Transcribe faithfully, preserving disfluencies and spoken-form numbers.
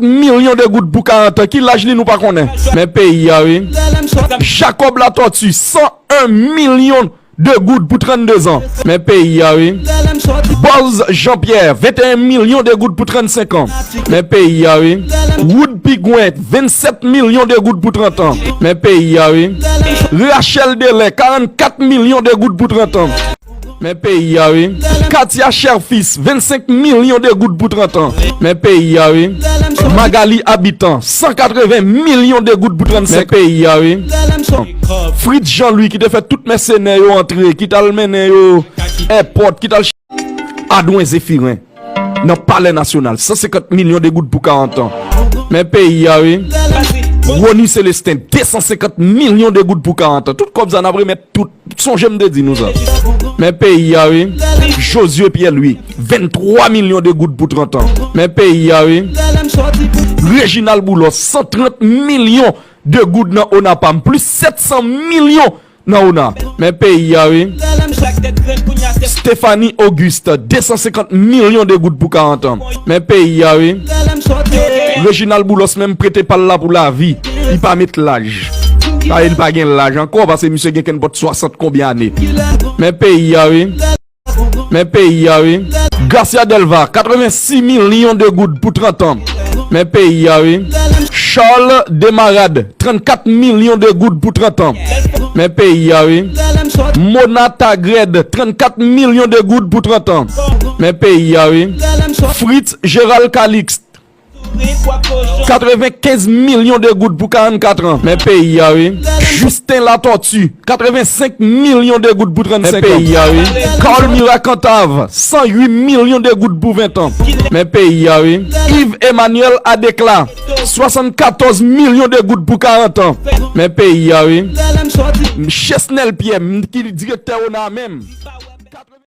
milyon de goud pou karant an. Ki laj li nou pa konnen. Men peyi a, wi. Jacob Latortue, san en milyon de goud pou trannde zan. Men peyi a, wi. Buzz Jean-Pierre, venteyen milyon de goud pou trannsenk an. Men peyi a, wi. Wood Pigwen, vennsèt milyon de goud pou trant an. Men peyi a, wi. Rachel Delè, karannkat milyon de goud pou trant an. Men peyi a, wi. Katia Cherfils, vennsenk milyon de goud pou trant an. Men peyi a, wi. Magalie Habitant, san katreven milyon de goud pou trannsenk an. Men peyi a, wi. Fritz Jean Louis ki te fè tout mèsenè yo antre, ki t al mennen yo èpòt, ki t al ch-, Adwen Zéphirin nan Palè Nasyonal, san senkant milyon de goud pou karant an. Men peyi a, wi. Rony Célestin, de san senkant milyon de goud pou karant an. Tout kòb sa n ap remèt tout. Sonje m te di nou sa. Men peyi a, wi. Josué Pierre Louis, venntwa milyon de goud pou trant an. Men peyi a, wi. Reginald Boulos, san trant milyon de goud nan ONAPAM, plis sèt san milyon nan ONA. Men peyi a, wi. Stéphanie Auguste, de san senkant milyon de goud pou karant an. Men peyi a, wi. Reginald Boulos menm prete pa l la pou lavi. Li pa met laj. Sa vle di li pa gen laj ankò, paske misye gen kenpòt swasant konbyen ane. Men peyi a, wi. Men peyi a, wi. Garcia Delva, katrevensis milyon de goud pou trant an. Men peyi a, wi. Charles Desmarades, trannkat milyon de goud pou trant an. Men peyi a, wi. Mona Tagred, trannkat milyon de goud pou trant an. Men peyi a, wi. Fritz Gérald Calixte, katrevenkenz milyon de goud pou karannkat an. Men peyi a, wi. Justin Latortue, katrevensenk milyon de goud pou trannsenk an. Men peyi a, wi. Carl Murat Cantave, san uit milyon de goud pou ven an. Men peyi a, wi. Yves Emmanuel Adéclat, swasannkatòz milyon de goud pou karant an. Men peyi a, wi. Chesnel Pierre, m, ki direktè ONA menm.